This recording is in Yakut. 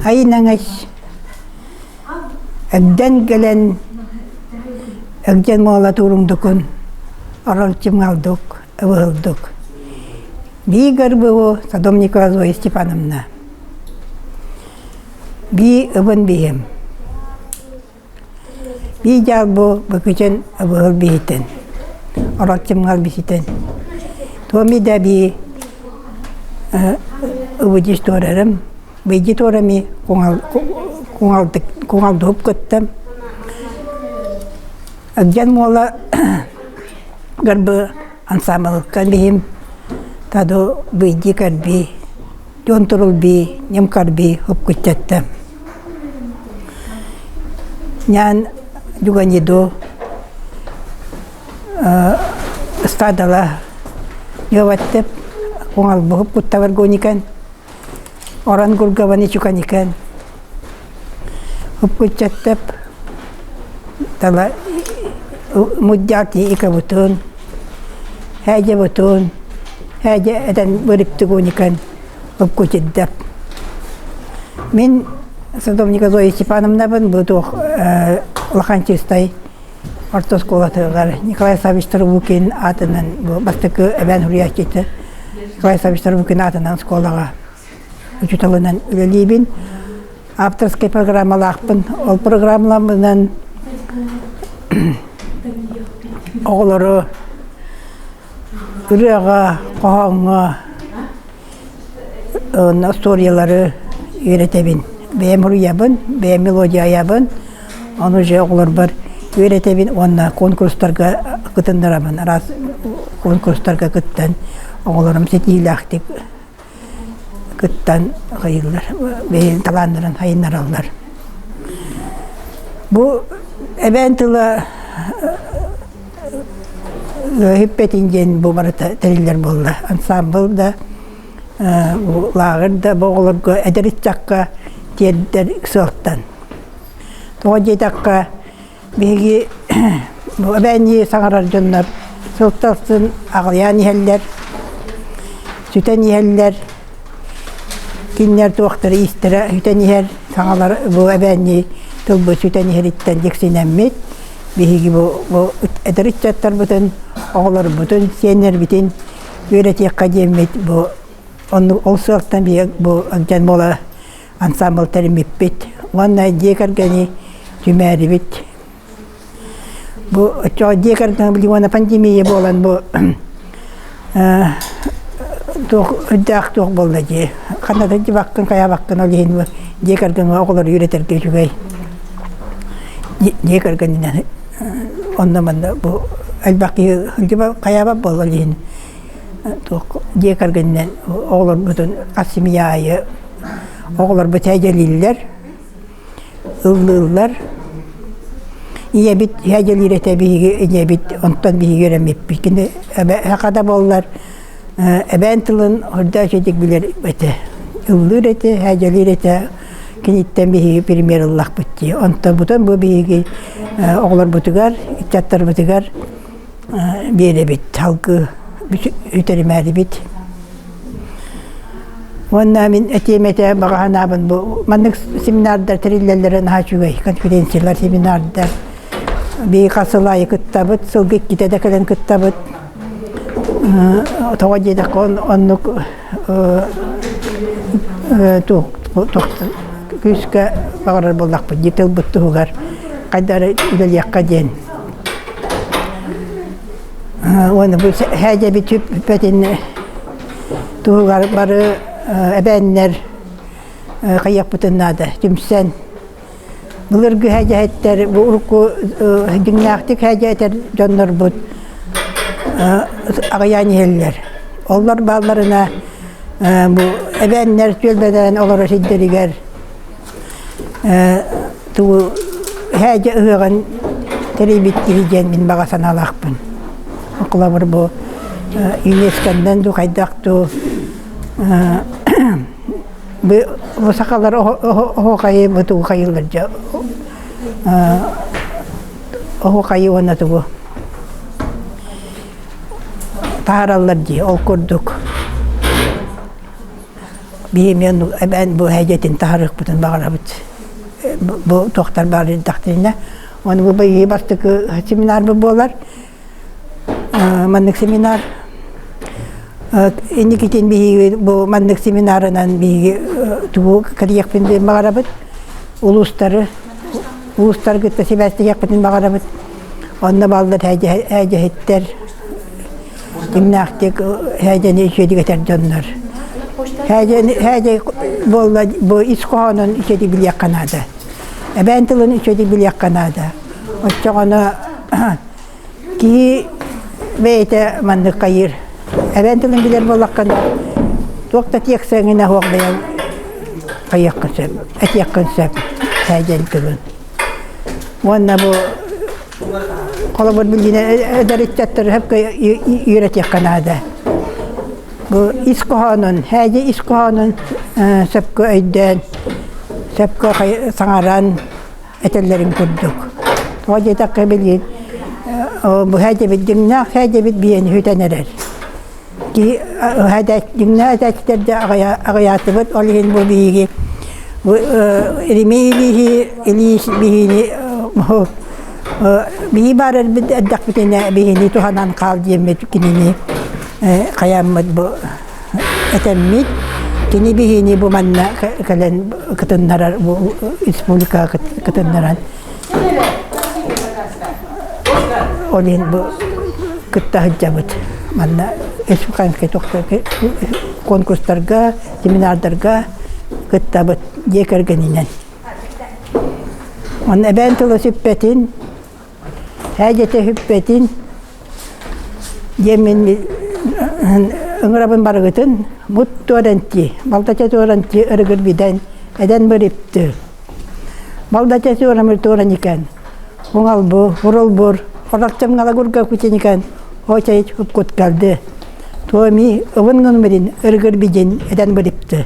Айнаҥас Эгдэн кэлэн Эгдэн уола туруҥдукун оролчумҥалдук ыбыһылдук. Бии гырбыгу Садовникова Зоя Степановна. Бии ыбын биһим. Бии дьаалбу быкычын ыбыһыл биһитин. Оролчумҥал биситин. Туоми да бии ыбыдьыс туорарым. Быйдьы туорами куҥалдыһып кыттым. Агдьан уола гарбы ансаамбылыкка биһим таду быйдьы карби, дьон турулби, ньым карби хупкуччаттым. Нян дюганиду стадала йоваттып куҥалбыһып куттабар гоникан Орон Гургаваны чуканикан Уппуччаттап тала муддяки икабутун хээдьэбутун хээдьэ этэн бырыптыгуникан упкутиддап Мин Садовника Зоя Степановнабын бу туох улахан чистай орто оскуолатыгар Николай Саввич Тарабукин аатынан бу бастакы эбээн суруйааччыта Николай Саввич Тарабукин аатынан оскуолаҕа учууталынан үлэлиибин. Авторскай программалаахпын. Ол программаларынан оҕолору ырыаҕа, хоһооҥҥо Остуоруйалары үөрэтэбин. Бэйэм уруйабын, бэйэм мелодия айабын, ону дьэ оҕолорбор үөрэтэбин уонна конкурстарга кытыннарабын. Араас конкурстарга кыттан оҕолорум ситиһиилээхтик кыттан хайыыллар, бэйэлэрин талааннарын хайыннараллар. Бу эбээн тыла Ыһыппэтин диэн бу барыта тэриллэр буолла. Ансаамбыл да, лааҕыр да бу оҕолорго эдэр ыччакка тиэрдэр сыалтан. Тоҕо диэтэххэ, биһиги бу эбээннии саҥарар дьоннор сылтан аҕыйаан иһэллэр, сүтэн иһэллэр. Кинилэр туохтара иистэрэ сүтэн иһэр, саҥалар бу эбээннии тылбыт сүтэн иһэриттэн дьиксинэммит, Биһиги бу эдэр ыччаттарбытын, оҕолорбутун, сиэннэрбитин үөрэтиэххэ диэммит бу оннук ол сыалтан биһиги бу дьон буола ансаамбыл тэриммиппит уонна дьиэ кэргэни түмээрибит. Бу оччоҕо дьиэ кэргэн билигин уонна пандемия буолан бу туох үрдээх туох буолла дии. Ханна да дьыбаккын хайаабаккын ол иһин бу дьиэ кэргэҥҥэ оҕолору үөрэтэргэ үчүгэй. Дьиэ кэргэнинэн онно-манна бу элбэх киһи сылдьыба хайаабат буолла ол иһин туох дьиэ кэргэнинэн оҕолорбутун хас семья аайы оҕолорбут ээдьэлииллэр ыллыыллар. Ийэбит ээдьэлиир этэ биһиги ийэбит онтон биһиги үөрэммиппит. Кини эбэ да буоллар эбээн тылын үрдээх үчүгэйдик билэр этэ. Ыллыыр этэ, ээдьэлиир этэ. Киниттэн биһиги пример ыллахпыт дии. Онтон бутун бу биһиги оҕолорбутугар, ыччаттарбытыгар биэрэбит, салгыы үтэримээрибит. Уонна мин этиэм этэ баҕа санаабын бу маннык семинардар тэриллэллэрэ наһаа үчүгэй конференциялар, семинардар. Биһиги хас сыл аайы кыттабыт, сылга иккитэ да кэлэн кыттабыт. Тоҕо диэтэххэ оннук туох күүскэ баҕарар буоллахпыт дии тылбыт туһугар хайдах эрэ үлэлиэххэ диэн. Уонна бу һээдьэбит сүппэтин туһугар бары эбээннэр хайыахпытын наада түмсэн былыргы һээдьэһиттэр бу урукку дьиҥнээхтик һээдьэ этэр дьоннорбут аҕыйаан иһэллэр. Олор баалларына бу эбээннэр түөлбэлээн олорор сирдэригэр тугу һээдьэ ыһыаҕын тэрийбит киһи диэн мин баҕа санаалаахпын. Холобур бу ЮНЕСКОнан дуу хайдах дуу бу сахалар оһуохайы бу тугу хайыыллар дьэ оһуохайы уонна тугу таһаараллар дии ол курдук. Биһи эбээн бу эдьэтин таһарыахпытын баҕарабыт. Бу туохтар баар ирдэхтэринэ. Ону бу быйыы бастакы семинарбыт буолар. Маннык семинар инникитин биһиги бу маннык семинарынан биһиги тугу кэрийиэхпин диэн баҕарабыт. Улуустары улуустары кытта сибээстэһиэхпитин баҕарабыт. Онно баллар ээдьэһиттэр кимнээхтик ээдьэни үчүгэйдик этэр дьоннор. Ээдьэни ээдьэ буолла бу ис хоһоонун үчүгэйдик билиэххэ наада. Эбээн тылын үчүгэйдик билиэххэ наада. Оччоҕуна киһи бэйэтэ маннык хайыыр. Эбээн тылын билэр буоллаххына туох да тиэксэҥинэ суох бэйэҥ хайыаххын сөп, этиэххин сөп ээдьэн тылын. Уонна бу холобур билигин эдэр ыччаттары сөпкө үөрэтиэххэ наада. Бу ис хоһоонун, һээдьи ис хоһоонун сөпкө өйдөөн, сөпкө саҥаран этэллэрин курдук. Тоҕо диэтэххэ билигин бу һээдьэбит дьиҥнээх һээдьэбит биэни сүтэн эрэр. Киһи дьиҥнээх этээччилэр аҕыйаатыбыт, ол иһин бу биһиги бу Еремей Ильичи Ильич биһини биһи баар эрдэхпитинэ биһини туһанан хаал диэммит кинини хайааммыт бу этэммит кини биһини бу манна кэлэн кытыннарар бу республикаҕа кытыннаран Ол иһин бу кытта сылдьабыт. Манна республиканскай конкурстарга, семинардарга кыттабыт дьиэ кэргэнинэн. Онно эбээн тыла сүппэтин, һээдьэтэ сүппэтин диэммин ыҥырабын барыгытын мут туоранти, балтача туоранти ырыгыр бидэн эдэн бырипты. Балдача туорамыр туораникан, уҥалбу, урулбур, оракчамҥалагурга кутиникан, очайт упкут калды. Туоми ывын гынмырин ыргыр бидин эдэн бырипты.